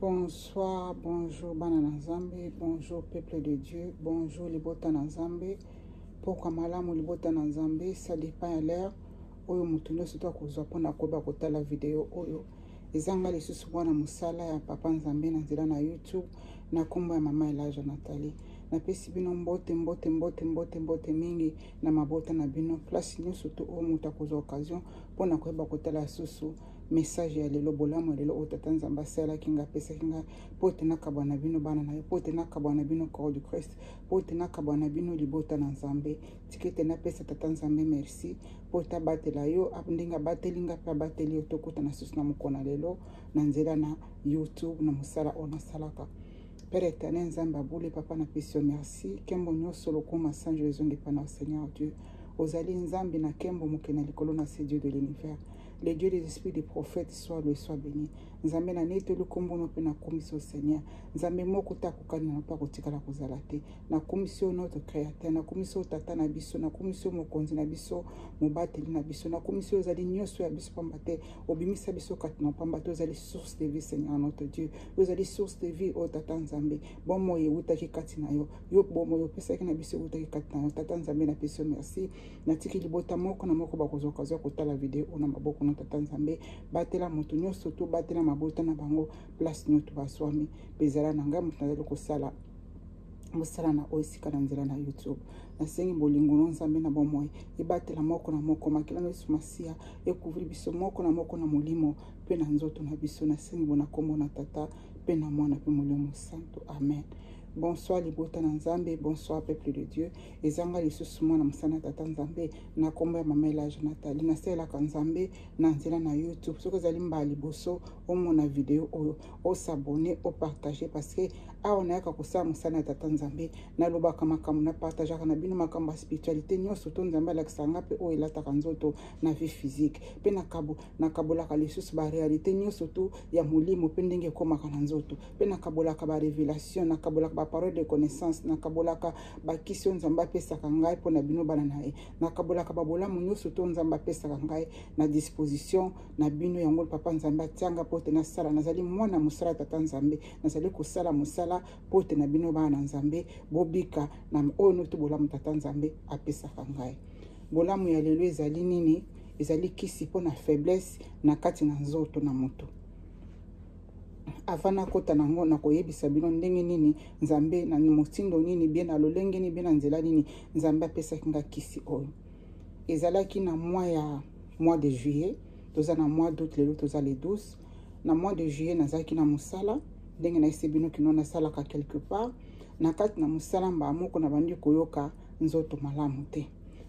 Bonsoir, bonjour bana na Nzambe, bonjour peuple de Dieu, bonjour libota na Nzambe. Pokwa malamu libota na Nzambe, ça dépend ya l'heure oyo moto nyonso to akozwa mpona koyeba kotala video oyo. Eza nga lisusu mwana mosala ya papa Nzambe na nzela na YouTube na nkombo ya mama Elaja Nathalie. Napesi bino mbote mbote mbote mbote mbote mingi na mabota na bino place nyonso to oyo moto akozwa occasion mpona koyeba kotala susu message ya lelo, bolamu ya lelo oyo tata Nzambe asalaki nga, apesaki nga mpo ete nakabwa na bino bana na ye, mpo ete nakabwa na bino corps du Christ, mpo ete nakabwa na bino libota na Nzambe. Tika ete napesa tata Nzambe merci mpo ete abatela yo ndenge abateli nga mpe abateli yo, tokutana susu na mokolo na lelo na nzela na YouTube na mosala oyo nasalaka. Père éternel Nzambe abule papa napesi yo merci, nkembo nyonso lokuma sanjo ezongi epai na Seigneur Dieu. Ozali Nzambe na nkembo moke na likolo na se, Dieu de l'univers, le Dieu des esprits des prophètes, soit loué, soit béni. Nzambe na netoli kombo no mpe nakumisi yo Seigneur. Nzambe moko te akokani na mpe akotikala kozala te. Nakumisi yo notre créateur, nakumisi yo tata na biso, nakumisi yo mokonzi na biso, mobateli na biso, nakumisi yo ozali nyonso ya biso pamba te obimisa biso kati na pamba te ozali source de vie Seigneur notre Dieu. Ozali source de vie oyo tata Nzambe, bomoi ewutaki kati na yo, yo bomoi opesaki na biso ewutaki kati na yo tata Nzambe. Napesi yo merci, natiki libota moko na moko bakozwa occasion ya kotala video oyo na maboko na tata Nzambe. Batela moto nyonso to batela mabota na bango place nyonso baswami, mpe ezala na ngai moto nazali kosala mosala na oyo esika na nzela na YouTube. Nasengi bolingo no Nzambe na bomoi ebatela moko na moko, makila na Yesu Masiya ekouvri biso moko na moko na molimo mpe na nzoto na biso. Nasengi bo na kombo na Tata mpe na Mwana mpe Molimo Santo, amen. Bonsoir libota na Nzambe, bonsoir peuple de Dieu. Ezanga lisusu mwana mosala na tata Nzambe na kombo ya mama Elage Nathalie. Nasalelaka Nzambe na nzela na YouTube. Soki ezali mbala liboso omona video oyo, osabone, opartage, parce que awa nayaka kosala mosala ya tata Nzambe. Nalobaka makambo, napartageaka na bino makambo ya spiritualité nyonso to Nzambe alakisaka nga mpe oyo elataka nzoto na vie physique, mpe nakabolaka lisusu baréalité nyonso to ya molimo mpe ndenge ekomaka na nzoto, mpe nakabolaka barévélation, nakabolaka baparole de connaissance, nakabolaka bakisi oyo Nzambe apesaka ngai mpo na bino bana na ye, nakabolaka babolamu nyonso to Nzambe apesaka ngai na disposition na bino. Yango papa Nzambe atianga mpo ete nasala. Nazali mwana mosala tata Nzambe, nazali kosala mosala mpo ete na bino bana na Nzambe bobika na oyo noto bolamu tata Nzambe apesaka ngai. Bolamu ya lelo ezali nini? Ezali kisi mpo na faiblesse na kati na nzoto na moto. Avant nakota nango, nakoyebisa bino ndenge nini Nzambe na motindo nini bien na lolenge nini bien na nzela nini Nzambe apesaki nga kisi oyo. Ezalaki na mois ya mois de juillet, toza na mois d'août lelo, toza le 12. Na mois de juillet nazalaki na mosala, ndenge nayesi bino kino nasalaka quelque part. Na kati na mosala, mbala moko nabandi koyoka nzoto malamu te,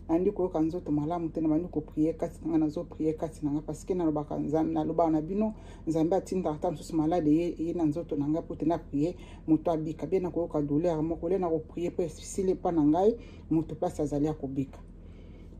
nabandi koyoka nzoto malamu te. Nabandi koprier kati na ngai, nazoprier kati na ngai parce que nalobaka Nzambe, nalobaka na bino Nzambe atindaka ata mosusu malade ye na nzoto na ngai po te naprier moto abika bien. Nakoyoka douleur moko le, nakoprier mpo esili epa na ngai, moto place azali akobika.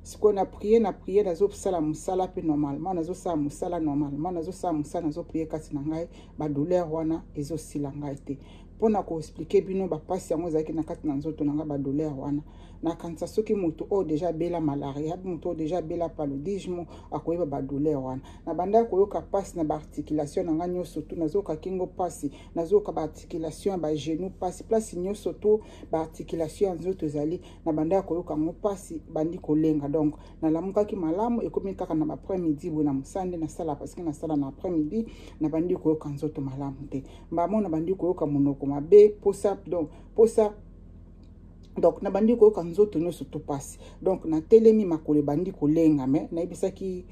Sikoyo na prier, na prier, nazosala mosala mpe normalement, nazosala mosala normalement, nazosala mosala, nazoprier kati na ngai, badouleur wana ezosila ngai te. Mpona koexpliquer bino bapasi yango ezalaki na kati na nzoto na ngai, badouleur wana, nakanisa soki moto oyo déjà abela malaria, moto oyo déjà abela paludisme akoyeba badouleur wana. Nabandaki koyoka mpasi na baarticulation na ngai nyonso tu. Nazoyoka kingo mpasi, nazoyoka baarticulation ya bagenou mpasi, place nyonso tu baarticulation ya nzoto ezali, nabandaki koyoka yango mpasi, bandi kolenga. Donc nalamukaki malamu, ekomi kaka na baprès midi boye na mosala nde nasala, parce que nasala na après midi, nabandi koyoka nzoto malamu te. Mbamo nabandi koyoka monoko mabe, posa, donc posa, donc nabandi koyoka nzoto nyonso to pasi. Donc natelemi, makolo ebandi kolenga, mais nayebisaki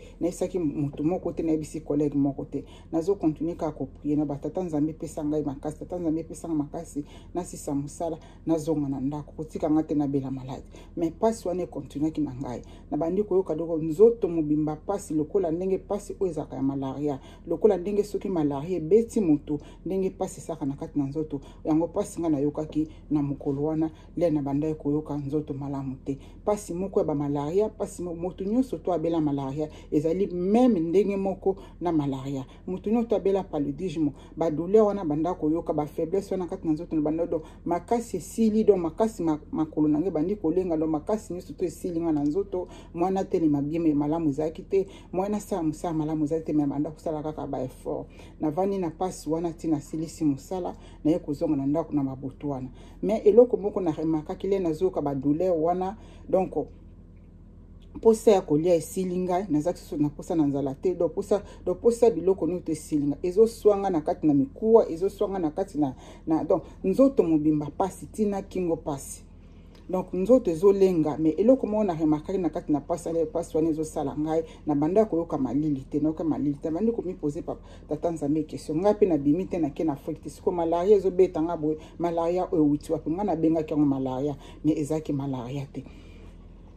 motu moko te, nayebisi collègue moko te. Nazocontinuer kaka koprier na batata Nzambe epesa ngai makasi, tata Nzambe epesa ngai makasi, nasisa mosala, nazonga na ndako, kotika ngai te nabela malade. Mais mpasi wana econtinuaki na ngai. Nabandi koyoka doko nzoto mobimba mpasi, lokola ndenge mpasi oyo ezalaka ya malaria, lokola ndenge soki malaria ebeti motu, ndenge mpasi esaka na kati na nzoto. Yango mpasi ngai nayokaki na mokolo wana le na. nabandaki koyoka nzoto malamu te. Mpasi moko ya bamalaria, mpasi moto nyonso to abela malaria ezali meme ndenge moko na malaria. Moto nyonso to abela paludisme, badouleur wana banda koyoka, bafaiblesse wana kati na nzoto na banda, donc makasi esili, donc makasi makolo na ngai ebandi kolenga, donc makasi nyonso to esili nga na nzoto. Mwana atelema bien malamu ezalaki te, mwana asala mosala malamu ezalaki te, me banda kosala kaka baeffort. Navandi na mpasi wana ntina asilisi mosala, naye kozonga na ndako na mabutu wana. Mais eloko moko na remarkaki le nazoyoka badouleur wana, donc mposa ya kolia esili ngai, nazalaki susu na mposa na nzala te, donc mposa, donc mposa biloko nyonso esili ngai, ezoswa ngai na kati na mikuwa, ezoswa ngai na kati na donc nzoto mobimba mpasi, ntina kingo mpasi, donc nzoto ezolenga. Mais eloko moko na remarkaki na kati na mpasi mpasi wana ezosala ngai, na banda koyoka malili te, nayoka malili te. Nabandi komipose tata Nzambe question. Ngai mpe nabimi te, nake na Afrique te. Sikoyo malaria ezobeta nga boye, malaria oyo ewuti wapi? Ngai nabengaki yango malaria, mais ezalaki malaria te.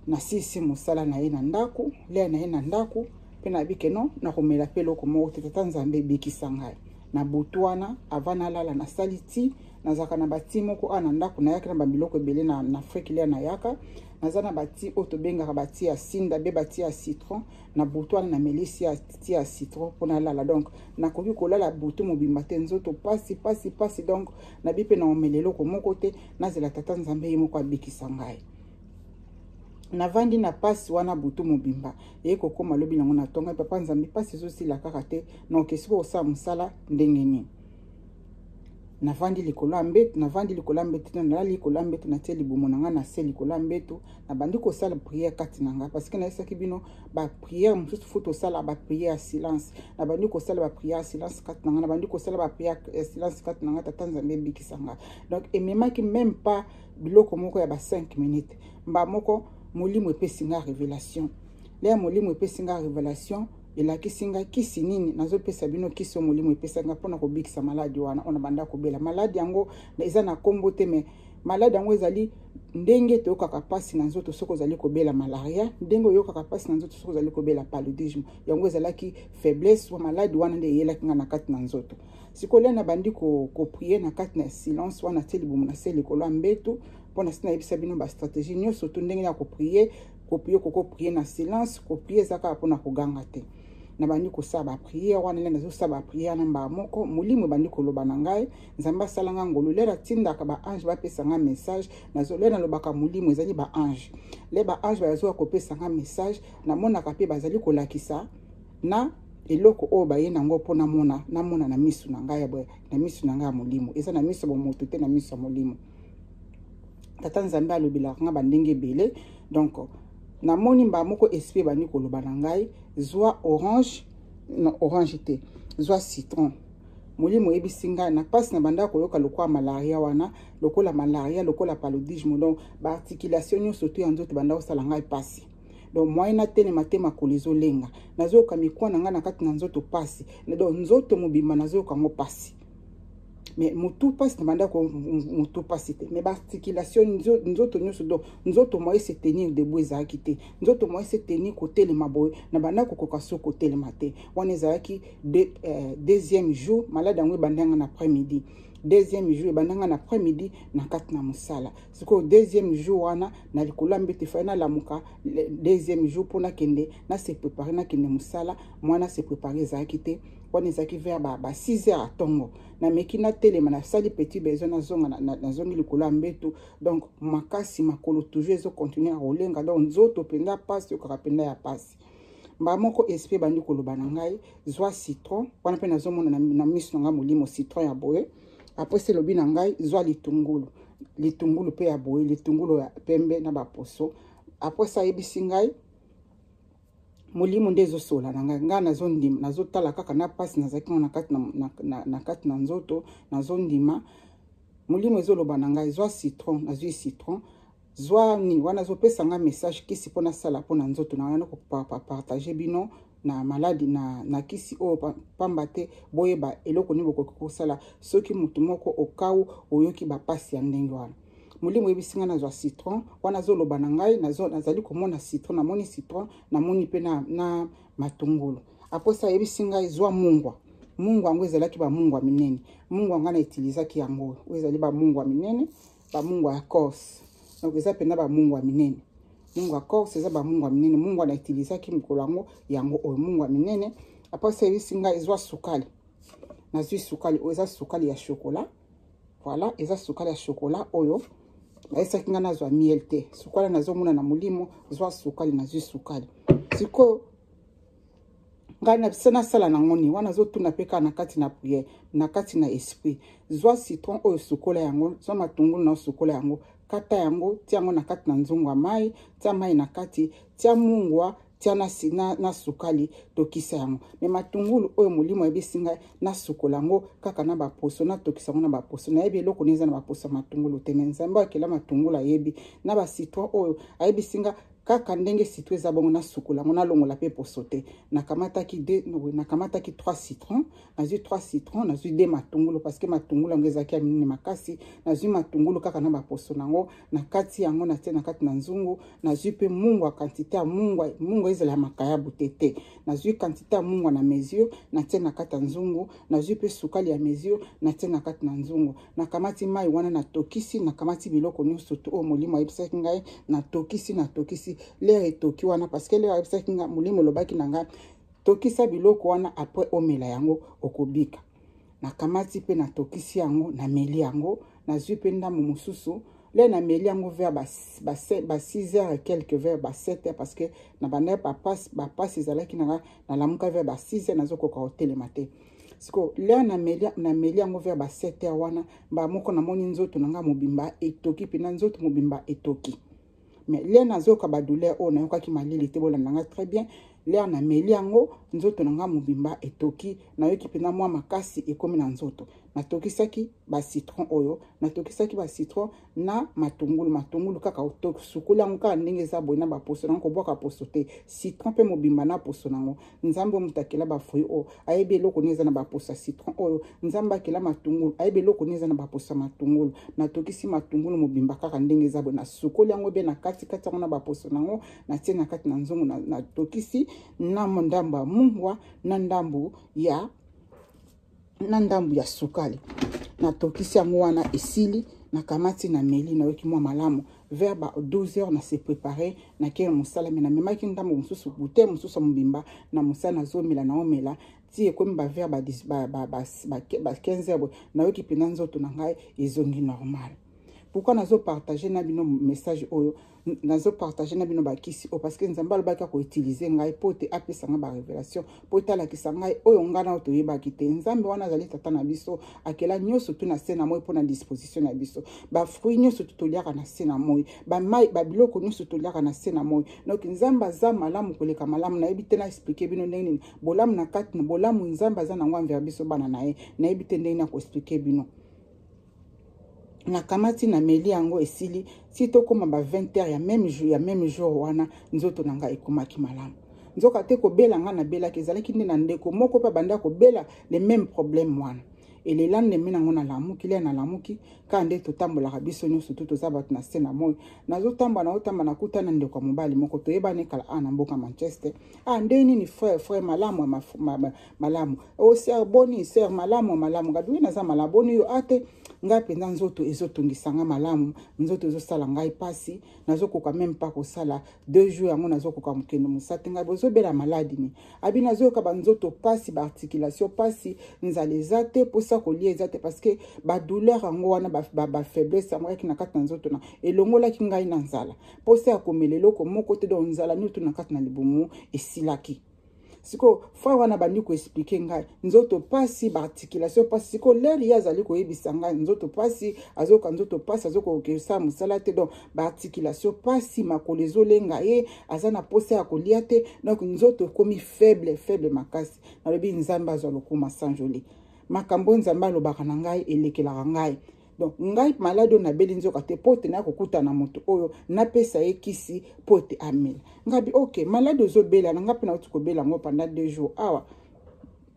Nasilisi mosala na ye na ndako, lea na ye na ndako mpe nayebi ke non, nakomela mpe eloko moko te. Tata Nzambe ebikisa ngai na butu wana. Avant nalala, nasali ti, nazalaka na bati moko awa na ndako, nayaki na babiloko ebele na Afrique. Lea nayaka, naza na bati oyo tobengaka bati ya sinda be bati ya citron. Na butu wana namelisi ya ti ya citron mpo nalala. Donc nakoki kolala butu mobimba te, nzoto pasi pasi pasi. Donc nabi mpe naomela eloko moko te, nazela tata Nzambe ye moko abikisa ngai. Navandi na pasi wana butu mobimba, eye kokóma lobi nango na ntongo, papa Nzambe, pasi ezosila kaka te, donc esika kosala mosala ndenge nini? Navandi likolo ya mbeto, navandi likolo ya mbeto te, nalali likolo ya mbeto, natie libumu na ngai na se likolo ya mbeto, nabandi kosala prière kati na ngai, parce que nayebisaki bino baprière mosusu faut tosala baprière ya silence. Nabandi kosala baprière ya silence kati na ngai, nabandi kosala baprière ya silence kati na ngai, tata Nzambe ebikisa ngai. Donc ememaki même pas biloko moko ya ba 5 minutes, mba moko molimo epesi ngai révélation. Leya molimo epesi ngai révélation, elakisi ngai kisi nini nazopesa bino. Kisi oyo molimo epesa ngai mpona kobikisa maladi wana oyo nabanda kobela, maladi yango eza na nkombo te, mais maladi yango ezali ndenge toyokaka mpasi na nzoto soki ozali kobela malaria, ndenge oyokaka mpasi na nzoto soki ozali kobela paludisme. Yango ezalaki faiblesse wa maladi wana nde eyelaki ngai na kati na nzoto. Sikoyo lia nabandi koprier na kati na silence wana, tie libumu na se likolo ya mbeto, mpo na si nayebisa bino bastratégie nyonso to ndenge ya koprier. Koprier, kokoprier na silence, koprier eza kaka mpona koganga te. Nabandi kosala baprière wana, nde nazosala baprière na mbala moko molimo ebandi koloba na ngai. Nzambe asala nga ngolu, lere atindaka baange bapesa nga message, lere nalobaka molimo ezali baange, le baange bazoka kopesa nga message, namonaka mpe bazali kolakisa na eloko oyo baye nango mpo namona, namona na miso na ngai, na miso na ngai ya molimo, eza na miso ya bomoto te, na miso ya molimo. Tata Nzambe alobelaka nga bandenge ebele. Donc namoni mbala moko esprit ebandi koloba na ngai: zwa orange, na orange te, zwa citron. Molimo oyebisi ngai na mpasi na banda koyoka lokola malaria wana, lokola malaria, lokola paludisme, donc baarticulation nyonso to ya nzoto banda kosala ngai mpasi. Donc moyen natelema te, makolo ezolenga, nazoyoka mikwa na ngai na kati na nzoto mpasi, donc nzoto mobimba nazoyoka yango mpasi. Mais motu mpasi na banda motu mpasi te, mais baarticulation nzoto nyonso, donc nzoto moyen se tenir debout ezalaki te, nzoto moyen se tenir kotelema boye na banda kokoka so kotelema te. Wana ezalaki deuxième jour. Maladi yango ebandanga na après midi, deuxième jour ebandanga na après midi na kati na mosala. Sikoyo deuxième jour wana na likolo ya mbeto, efai nalamuka deuxième jour mpo nakende na se préparer, nakende mosala, mwana se préparer ezalaki te. Wana ezalaki vers ba 6 heures ya ntongo. Nameki natelema, nasali petit besoin, nazonga, nazongi likolo ya mbeto, donc makasi makolo toujours ezocontinue ya kolenga, donc nzoto mpenza pasi, okaka mpenza ya pasi. Mbala moko esprit ebandi koloba na ngai: zwa citron wana. Mpe nazomona na miso na ngai molimo citron ya boye. Après elobi na ngai: zwa litungulu, litungulu mpe ya boye, litungulu ya pembe na baposo. Après ayebisi ngai, molimo nde ezosola na ngai, ngai nazondima, nazotala kaka na mpasi nazalaki ngo na kati na nzoto, nazondima. Molimo ezoloba na ngai: zwa citron. Nazwi citron, zwa nini wana, azopesa ngai message kisi mpo nasala mpo na nzoto na wana, kopartager bino na maladi na kisi oyo, pamba te boyeba eloko nini bokoki kosala soki motu moko okau oyoki bapasi ya ndenge wana. Molimo oyebisi ngai nazwa citron wana, azoloba na ngai, nazali komona citron, namoni citron, namoni mpe na matungulu. Après ayebisi ngai: zwa mungwa. Mungwa yango ezalaki bamungwa minene. Mungwa ngai na utilisaki yango oyo ezali bamungwa minene, bamungwa ya Corse. Donc eza mpenza bamungwa minene, mungwa corse eza bamungwa minene. Mungwa na utilisaki mokolo yango, yango oyo mungwa minene. Après ayebisi ngai ezwa sukali. Nazwi sukali oyo, eza sukali ya chocolat. Voilà, eza sukali ya chocolat oyo. Bayesaki ngai nazwa miel te, sukali nazomona na molimo, zwa sukali. Nazwi sukali. Sikoyo ngai na nasala nango nini? Wana azotuna mpe kaka na kati na prière, na kati na esprit. Zwa citron oyo, sukola yango. Zwa matungulu na osukola yango, kata yango, tia yango na kati na nzungu ya mai, tia mai na kati, tia mungwa, tia na sukali, tokisa yango. Mais matungulu oyo, molimo ayebisi ngai nasukola yango kaka na baposo, natokisa yango na baposo. Nayebi eloko nini eza na baposo ya matungulu te, mais Nzambe akela matungulu ayebi. Na bacitron oyo, ayebisi nga kaka ndenge citron eza bongo, nasukola yango, nalongola mpe poso te. Nakamataki deux, nakamataki 3 citron. Nazwi 3 citron, nazwi deux matungulu, parce que matungulu yango ezalaki ya minene makasi. Nazwi matungulu kaka na baposo nango, na kati yango, natie na kati na nzungu. Nazwi mpe mungwa, quantité ya mungwa, mungwa ezala ya makayabu te te. Nazwi quantité ya mungwa na mesure, natie na kati ya nzungu. Nazwi mpe sukali ya mesure, natie na kati na nzungu. Nakamati mai wana, natokisi. Nakamati biloko nyonso to oyo molimo ayebisaki ngai, natokisi, natokisi. L'heure etoki wana, parce que l'heure ayebisaki ngai, molimo elobaki na ngai: tokisa biloko wana, après omela yango, okobika. Nakamati mpe natokisi yango, nameli yango. Nazwi mpe ndambo mosusu. Le nameli yango vers ba 6 heures et quelque, vers ba 7 heures, parce que na bandaki bapasi ezalaki na nga. Nalamuka vers ba 6 heures, nazokoka kotelema te. Siko l'heure nameli yango vers ba 7 heures wana, mbala moko namoni nzoto na nga mobimba etoki mpena, nzoto mobimba etoki. Mais l'heure nazoyoka badouleur oyo, nayokaki malili te. Bolanda nga très bien. L'heure nameli yango, nzoto na nga mobimba etoki, nayoki mpena mwa makasi ekomi na nzoto. Natokisaki bacitron oyo, natokisaki bacitron na matungulu. Matungulu kaka sukuli yango kaka ndenge eza boye, na baposo nango, kobwaka poso te. Citron mpe mobimba na poso nango. Nzambe oyo moto akela bafruit oyo ayebi eloko nini eza na baposo ya citron oyo. Nzambe akela matungulu ayebi eloko nini eza na baposo ya matungulu. Natokisi matungulu mobimba kaka ndenge eza boye, nasukoli yango bien, na katikati yango na baposo nango, natie na kati na nzungu, natokisi na ndambo ya mungwa na ndambo ya sukali. Natokisi yango wana, esili, nakamati, na meli, nayoki mwa malamu. Vers ba 12 heures, na se préparé, nakei na mosala. Mais namemaki ndambo mosusu, bouteille mosusu ya mobimba na mosala. Nazomela, naomela ti ekomi ba vers ba 15 heures boye, nayoki mpenza nzoto na ngai ezongi normal. Pourquoi nazopartage na bino message oyo, nazopartage na bino bakisi oyo? Parce que Nzambe alobaki akoutiliser ngai mpo te apesa ngai barévélation, mpo ete alakisa ngai oyo ngai nao toyebaki te. Nzambe wana azali tata na biso, akela nyonso tu na se na moi mpo na disposition na biso. Bafruit nyonso tu toliaka na se na moi, bamai, babiloko nyonso toliaka na se na moi. Donc Nzambe aza malamu koleka malamu. Nayebi te na expliquer bino ndenge nini bolamu na kati na bolamu Nzambe aza nango envers biso bana na ye. Nayebi te ndenge na koexpliquer bino. Nakamati, nameli yango, esili. Ti tokóma ba 20 heures ya même jour, ya même jour wana, nzoto na ngai ekomaki malamu. Nzoka te kobela ngai nabelaki ezalaki nde na ndeko moko mpe abanda kobela le même problème wana. Elela ndembe nango, nalamuki. L'heure nalamuki, kaka nde totambolaka biso nyonso to toza bato na se na moi. Nazotambola, naotamba, nakuta na ndeko ya mobali moko toyebani kala a na mboka Manchester. Ah, nde nini frère? Frère, malamu, malamu. O sœur, boni sœur? Malamu, malamu. Ngabi oui, naza malamu, boni yo? Ate ngai mpenza nzoto ezotungisa nga malamu, nzoto ezosala ngai mpasi, nazokoka même pas kosala 2 jours yango, nazokoka mokende mosala te. Ngai bozobela maladi ni? Abi nazoyoka banzoto mpasi, baarticulation mpasi, nzala eza te, mposa kolia eza te, parce que badouleur yango wana, bafaiblesse yango yaki na kati na nzoto na elongolaki ngai na nzala, mposa ya komela eloko moko te. Donc nzala nyonso na kati na libumu esilaki. Sikoyo frère wana bandi koexpliquer ngai nzoto mpasi, baarticulation mpasi. Sikoyo l'heure ye azali koyebisa ngai nzoto mpasi, azoyoka nzoto mpasi, azokokosala mosala te, donc baarticulation mpasi, makolo ezolenga ye, aza na posa ya kolia te, donc nzoto ekomi faible, faible makasi. Nalobi Nzambe azwa lokuma sanjoli. Makambo Nzambe alobaka na ngai elekelaka ngai. Donc ngai maladi oyo nabeli, nzoka te mpo te naya kokutana na moto oyo, napesa ye kisi mpo te amela. Ngabi ok, maladi ozobela na ngai mpe nauti kobela yango pendant 2 jours awa,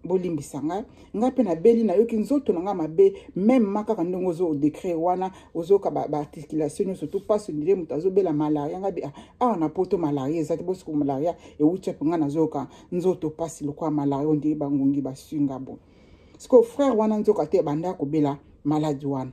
bolimbisa ngai. Ngai mpe nabeli, nayoki nzoto na ngai mabe même ma kaka ndenge ozodécrire wana, ozoyoka baarticulation nyonso tu mpasi, on dirait moto azobela malaria. Ngai bi awa na Poto malaria eza te, bosiko malaria ewuti mpe ngai nazoyoka nzoto mpasi lokola malaria, on dirait bangungi basinga. Bon, sikoyo frère wana nzoka te banda kobela maladi wana.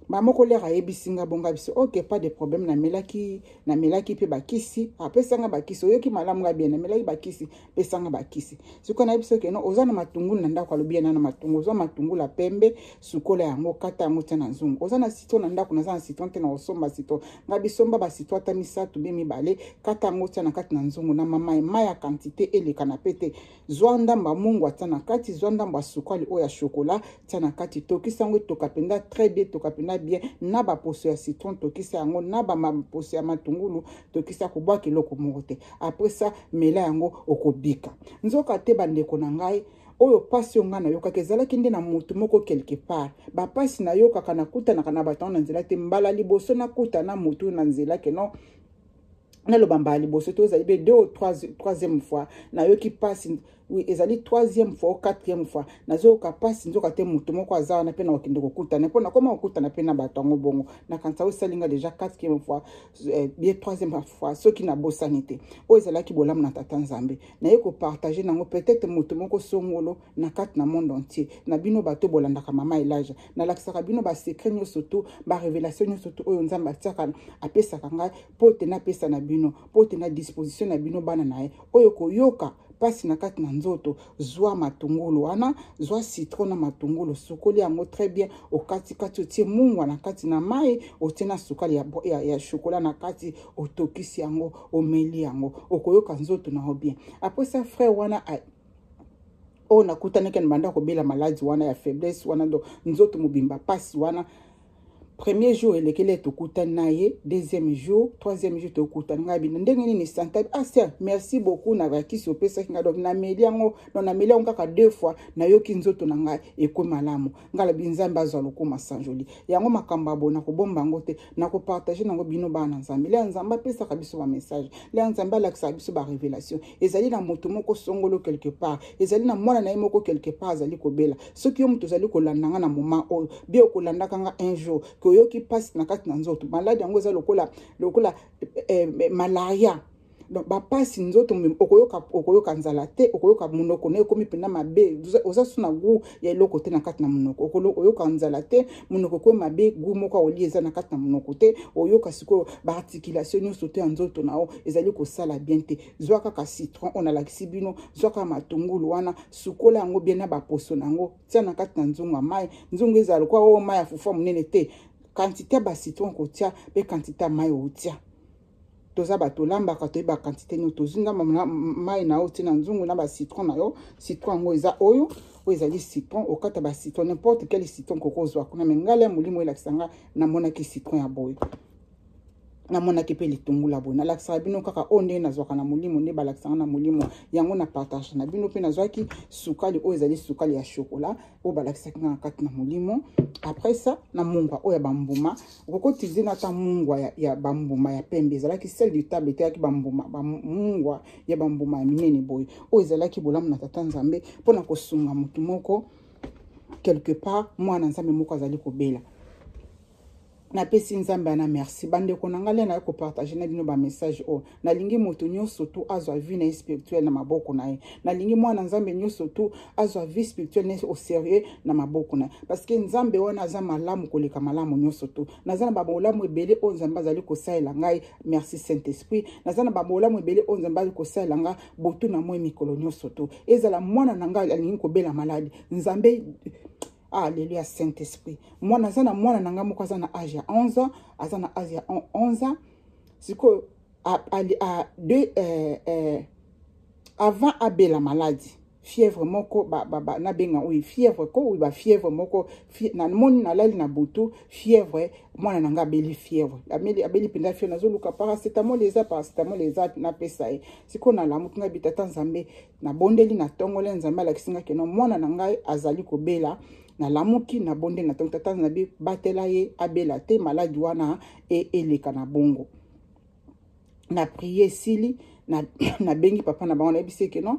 Ba moko lere ayebisi nga bonga biso ok, pas de problème. Namelaki, namelaki mpe bakisi, apesanga bakisi. Oyoki malamu nga bien, namelaki bakisi, pesanga bakisi. Sikoyo nayebi soki no oza na matungulu na ndako. Alobi ye na matungulu. Oza matungulu ya pembe, sukola yango, kata yango, tia na nzungu. Oza na citron na ndako? Naza na citron te, na kosomba citron. Nga bisomba bacitron ata misato be mibale, kata yango, tia na kati na nzungu na mamai mai ya quantité eleka na pe te. Zwa ndambo ya mungwa, tia na kati. Zwa ndambo ya sukali oyo ya chocolat, tia na kati. Tokisa yango, etoka mpenza très bien, etoka mpenza bien na baposo ya citron. Tokisa yango na baposo ya matungulu, tokisa, kobwaka eloko moko te. Après ça, mela yango, okobika. Nzoka te, bandeko na ngai, oyo mpasi oyo ngai nayokaki ezalaki nde na motu moko quelque part. Bapasi nayokaka, nakutanaka na bato yango na nzela te. Mbala liboso nakutana motu na nzela keno naloba, mbala liboso te, ozali be deux ou troisième fois nayoki mpasi. Oui, ezali troisième fois ou quatrième fois nazoyoka mpasi. Nzoka te moto moko aza wana mpe na kokende kokutana, mpo nakoma kokutana mpe na bato yango. Bongo nakanisa oyo esalinga déjà quatrième fois, bien troisième fois, soki nabosani te. Oyo ezalaki bolamu na Tata Nzambe, naye kopartage nango peut-être moto moko songolo na kati na monde entier. Na bino bato bolandaka Mama Elage, nalakisaka bino basecret nyonso tu, barévélation nyonso tu oyo Nzambe atiaka, apesaka ngai mpo te napesa na bino, mpo te na disposition na bino bana na ye. Oyo koyoka mpasi na kati na nzoto, zwa matungulu wana, zwa citron na matungulu, sukoli yango très bien, okatikati, otie mungwa na kati na mai, otie na sukali ya chocolat na kati, otokisi yango, omeli yango, okoyoka nzoto na yo bien. Après ça, frère wana oyo nakutanaki na banda kobela maladi wana ya faiblesse wana, donc nzoto mobimba mpasi wana, premier jour elekeli, tokutani na ye, deuxième jour, troisième jour, tokutani. Ngai bino ndenge nini santa? Ah sœur, merci beaucoup na bakisi opesaki ngai. Donc nameli yango, donc nameli yango kaka deux fois, nayoki nzoto na ngai ekomi malamu. Ngai lobi Nzambe azwa lokuma sanjoli. Yango makambo ya boye nakobomba yango te, nakopartage nango bino bana na Nzambe. Lia Nzambe apesaka biso bamessage, lia Nzambe alakisaka biso barévélation. Ezali na moto moko songolo quelque part, ezali na mwana na ye moko quelque part azali kobela. Soki yo moto ozali kolanda nga na moment oyo, bie okolandaka nga un jour ke oyoki mpasi na kati na nzoto, maladi yango eza lokola malaria, donc bapasi nzoto, okoyoka, okoyoka nzala te, okoyoka monoko na ekomi mpenza mabe, oza so na goût ya eloko te na kati na monoko. Oyoka nzala te, monoko ekomi mabe, goût moko akolia eza na kati na monoko te. Oyoka sikoyo baarticulation nyonso te ya nzoto na yo ezali kosala bien te. Zwa kaka citron oyo nalakisi bino, zwa kaka matungulu wana, sukola yango bien na baposo na yango, tia na kati na nzungu ya mai. Nzungu ezala lokola oyo mai ya fufu monene te. Quantité ya bacitron kotia mpe quantité ya mai otia, toza bato olambaka, toyeba quantité nini tozwi. Ndambo mai na yo, otie na nzungu na bacitron na yo. Citron yango eza oyo, oyo ezali citron. Okata bacitron, n'importe quel citron kokozwa kuna, me ngai ya molimo elakisa nga, namonaki citron ya boye, namonaki mpe litungula boye. Nalakisaka bino kaka oyo ndenge nazwaka na molimo, nde balakisaka na molimo, yango na partage na bino. Mpe nazwaki sukali oyo ezali sukali ya chocolat oyo balakisaki nga na kati na molimo. Après ça, na mungwa oyo ya bambuma, okoki utiliser na ata mungwa ya bambuma ya pembe. Ezalaki sel de table, eteyaki bambuma, bamungwa ya bambuma ya minene boye. Oyo ezalaki bolamu na Tata Nzambe mpona kosunga motu moko quelque part, mwana Nzambe moko azali kobela. Napesi Nzambe ana merci. Bandeko na ngai, naye kopartage na bino bamessage oyo. Nalingi moto nyonso tu azwa vie na ye spirituelle na maboko na ye. Nalingi mwana Nzambe nyonso tu azwa vie spirituelle na ye au sérieux na maboko na ye, parce que Nzambe wana aza malamu koleka malamu nyonso tu. Naza na babolamu ebele oyo Nzambe azali kosalela ngai. Merci Saint Esprit. Naza na babolamu ebele oyo Nzambe azali kosalela ngai butu na moi, mikolo nyonso tu. Ezala mwana na ngai alingi kobela maladi, Nzambe, alleluya, Saint Esprit. Mwana aza na mwana na ngai moko aza na age ya 11 ans, aza na age ya 11 ans sikoyo. Avant abela maladi, fièvre moko nabenga oyo fièvre ko oyo bafièvre moko, namoni nalali na butu, fièvre, mwana na ngai abeli fièvre, abeli mpenza fièvre. Nazoluka paracétamol, eza paracétamol eza, napesa ye. Sikoyo nalamuki, ngai bitata Nzambe, nabondeli na ntongole, Nzambe alakisi ngai keno mwana na ngai azali kobela. Nalamuki, nabondeli na ntongo, Tata Nzambe, batela ye, abela te maladi wana eleka na bongo. Na prier esili, nabengi papa na bango, nayebisi eke non,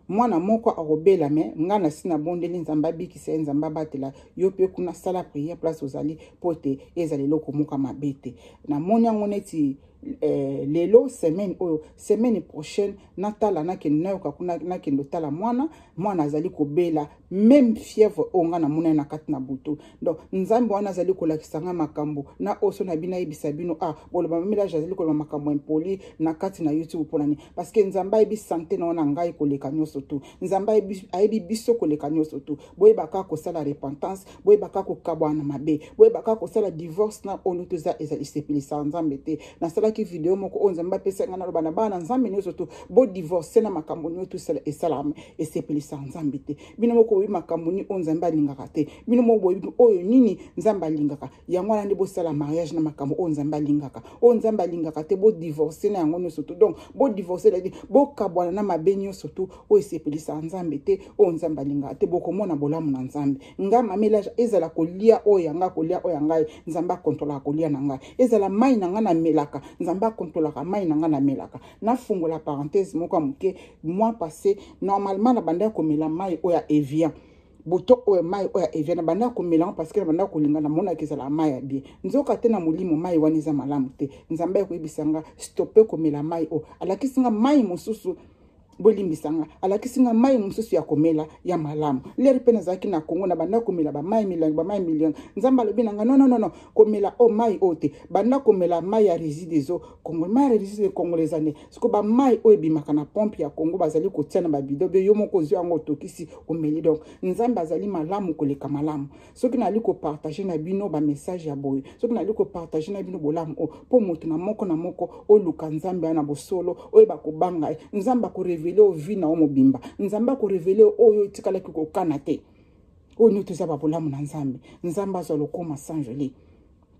mwana moko akobela, me ngai nasi nabondeli Nzambe abikisa ye, Nzambe abatela yo mpe kuna, sala prière place ozali mpo te ezala eloko moko mabe te. Namoni yango neti eh, lelo semaine oyo, semaine prochaine natala, nakende nayoka kuna, nakende otala mwana. Mwana azali kobela même fièvre oyo ngai namonani na kati na butu. Donc Nzambe wana azali kolakisa ngai makambo na oyo so na bino ayebisa bino. Ah, boloba mamilage azali koloba makambo impoli na kati na YouTube. Mpona nini? Parce que Nzambe ayebi santé na wana ngai koleka nyonso tu. Nzambe ayebi biso koleka nyonso tu. Boyeba kaka kosala repentance, boyeba kaka kokabwana na mabe, boyeba kaka kosala divorce na oyo toza ezali sepelisaka Nzambe te. Nasalaki video moko oyo Nzambe apesaki ngai, naloba na bana Nzambe nyonso tu: bodivorce na makambo nyonso esalaka, esepelisaka Nzambe te. Bino moko boyebi makambo nini oyo Nzambe alingaka te. Bino moko boyebi oyo nini Nzambe alingaka. Yango wana nde bosala mariage na makambo oyo Nzambe alingaka. Oyo Nzambe alingaka te, bodivorce na yango nyonso tu. Donc bodivorce, ladi bokabwana na mabe nyonso tu oyo esepelisaka Nzambe te, oyo Nzambe alingaka te. Bokomona bolamu na Nzambe. Nga mamelage, ezala kolia oyo ya ngai, kolia oyo ya ngai, Nzambe akontrolaka kolia na ngai. Ezala mai na ngai namelaka, Nzambe akontrolaka mai na ngai namelaka. Nafungola parenthèse moko ya moke. Mois passé, normalement na bandaki komela mai oyo ya Evian. Buto oyo, mai oyo ya Evian, na bandaki komela yango parce que na bandaki kolinga, namonaki ezala mai ya bien. Nzoka te, na molimo mai wana eza malamu te. Nzambe akoyebisa nga: "Stoppe komela mai oyo." Alakisi nga mai mosusu. Bolimbisa nga, alakisi nga mai mosusu ya komela ya malamu. Lere mpe nazalaki na Kongo, na banda komela bamai milangi, bamai milangi. Nzambe alobi na nga: "Non, non, non, komela o mai oyo te, banda komela mai ya Regideso Kongo." Mai ya Regideso Kongo eza nde siko bamai oyo ebimaka na pompe ya Kongo, bazali kotia na babido be, yo moko ozwi yango, otokisi, omeli. Donc Nzambe azali malamu koleka malamu. Soki nali kopartage na bino bamessage ya boye, soki nali kopartage na bino bolamu oyo, mpo moto na moko na moko oluka Nzambe ya na bosolo, oyeba kobanga ye. Nzambe akorévéler yo vie na yo mobimba. Nzambe akorévéler oyo etikalaki kokana te. Oyo nyonso eza babolamu na Nzambe. Nzambe azwa lokoma sanjoli.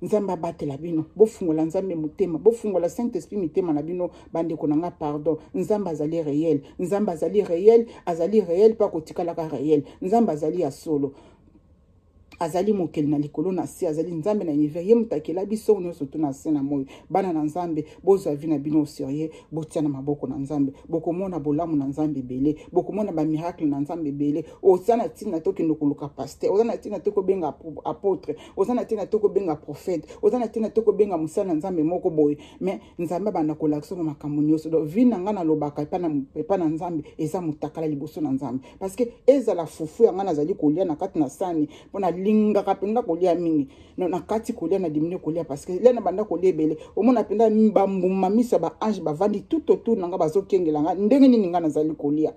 Nzambe abatela bino. Bofungola Nzambe motema, bofungola Saint Esprit mitema na bino. Bandeko na nga, pardon, Nzambe azali réel. Nzambe azali réel, azali réel mpe akotikalaka réel. Nzambe azali ya solo, azali mokeli na likolo na se, azali Nzambe na univers. Ye moto akela biso nyonso to na se na moi. Bana na Nzambe, bozwa vie na bino au sérieux, botia na maboko na Nzambe. Bokomona bolamu na Nzambe ebele, bokomona bamiracle na Nzambe ebele. Oza na ntina te okende koluka pasteur, oza na ntina te kobenga apôtre, oza na ntina te kobenga prophète, oza na ntina te kobenga mosala na Nzambe moko boye. Mais Nzambe abanda kolakisa ngo makambo nyonso. Donc vie na ngai, nalobaka epa na Nzambe, eza motakala liboso na Nzambe, parce que ezala fufu ya ngai nazali kolia na kati na sani, mpo nalingaka mpenza kolia mingi. No, na kati kolia, na diminuer kolia, parce que lia na banda kolia ebele, omona mpenza bambuma miso ya baange bavandi tout autour na ngai, bazokengela ngai ndenge nini ngai nazali kolia.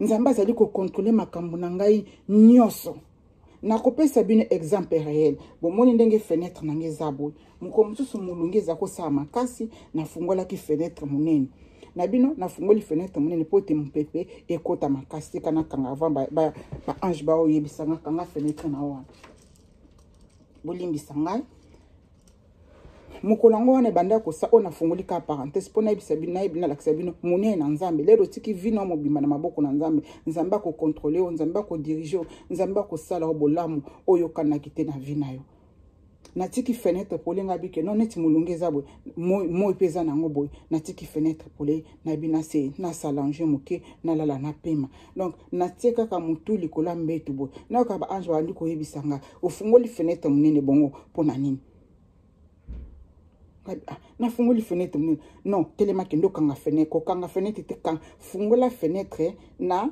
Nzambe azali kocontrôler makambo na ngai nyonso. Nakopesa bino exemple réel. Bomoni ndenge fenêtre na ngai eza boye. Mokolo mosusu molungi eza kosala makasi, nafungolaki fenêtre monene na bino. Nafungoli fenêtre monene mpo ete mopepe ekɔta makasi. Tika nakanga avant baange baoyebisanga: "Kanga fenêtre na wana." Bolimbisa ngai. Mokolo yango wana ebanda kosa oyo, nafungoli kaka parenthèse mpo nayebisa bino, nayebi, nalakisa bino monene na Nzambe. Lelo otiki vie na mobimba na maboko na Nzambe, Nzambe akocontrôler yo, Nzambe akodiriger yo, Nzambe akosala yo bolamu oyo okanaki te na vie na yo. Natiki fenêtre pole, nga bike no neti molunge eza boye, moi mpe eza nango boye. Natiki fenêtre pole, nayebi nase nasalange moke, nalala, napema. Donc natie kaka motu likolo ya mbetu boye, nayoka baange babandi koyebisa nga: "Ofungoli fenêtre monene bongo mpo na nini?" Ah, nafungoli fenêtre monene? "Non, telema, kende okanga fenêtre." Kokanga fenêtre te, fungola fenêtre na,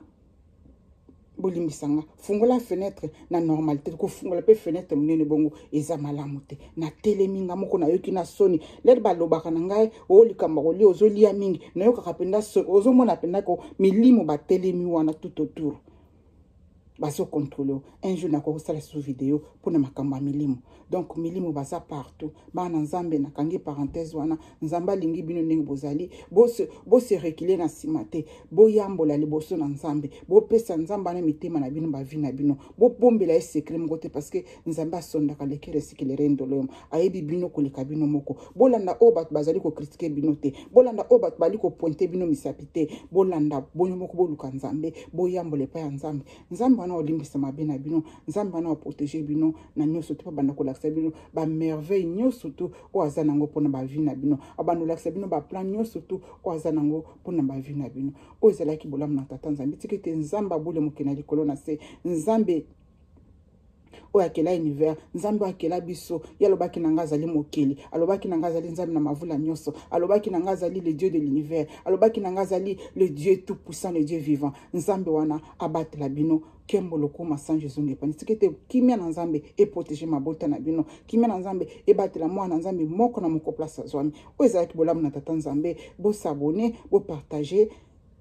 bolimbisanga, fungola fenêtre na normalité. Kofungola mpe fenêtre monene bongo eza malamu te. Natelemi nga moko, nayoki na soni. Lere balobaka na ngai oyo likambo kolia, ozolia mingi, nayokaka mpenza soni. Ozomona mpenza ko milimo batelemi wana tout autour, bazocontrôler. Un jour nakoki kosala sous vidéo mpona makambo ya milimo. Donc milimo baza partout. Bana Nzambe, nakangi parenthèse wana. Nzambe alingi bino ndenge bozali. Bose reculer na nsima te, boyambola liboso na Nzambe, bopesa Nzambe wana mitema na bino, bavie na bino. Bobombela ye secret moko te, parce que Nzambe asondaka lekere esikilere ndolo. Ayebi bino koleka bino moko. Bolanda oyo bato bazali kocritiquer bino te, bolanda oyo bato bazali kopointer bino misapi te. Bolanda bino moko, boluka Nzambe, boyambola epai ya Nzambe. Nzambe wana olimbisa mabe na bino, Nzambe wana aprotéger bino na nyonso te, mpo banda kolakisa bino bamerveille nyonso tu oyo aza nango mpona bavie na bino. Abanda kolakisa bino baplan nyonso tu oyo aza nango mpona bavie na bino. Oyo ezalaki bolamu na Tata Nzambe. Tika ete Nzambe abule mokili na likolo na se, Nzambe oyo akela univers, Nzambe oyo akela biso. Ye alobaki na ngai azali mokeli, alobaki na ngai azali Nzambe na mavula nyonso, alobaki na ngai azali le Dieu de l'univers, alobaki na ngai azali le Dieu tout puissant, le Dieu vivant. Nzambe wana abatela bino. Nkembo lokoma sanjo ezonga epani. Tika ete kimia na Nzambe eprotege mabota na bino, kimia na Nzambe ebatela mwana na Nzambe moko na moko place azwami. Oyo ezalaki bolamu na Tata Nzambe. Bosabone, bopartage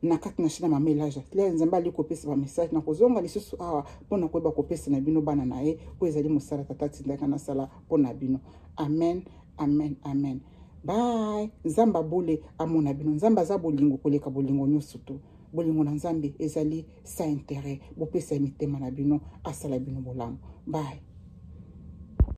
na kati na chaîne ya Mama Elaja. Tika Nzambe ali kopesa ba message na kozonga lisusu awa mpo na koyeba kopesa na bino bana na ye. Oyo ezali mosala Tata atindaka nasala mpo na bino. Amen, amen, amen. Bye. Nzambe abule amona bino. Nzambe aza bolingo koleka bolingo nyonso tu. Bolingo na Nzambe ezali sa intérêt. Bopesa ye mitema na bino, asala bino bolamu. Bye.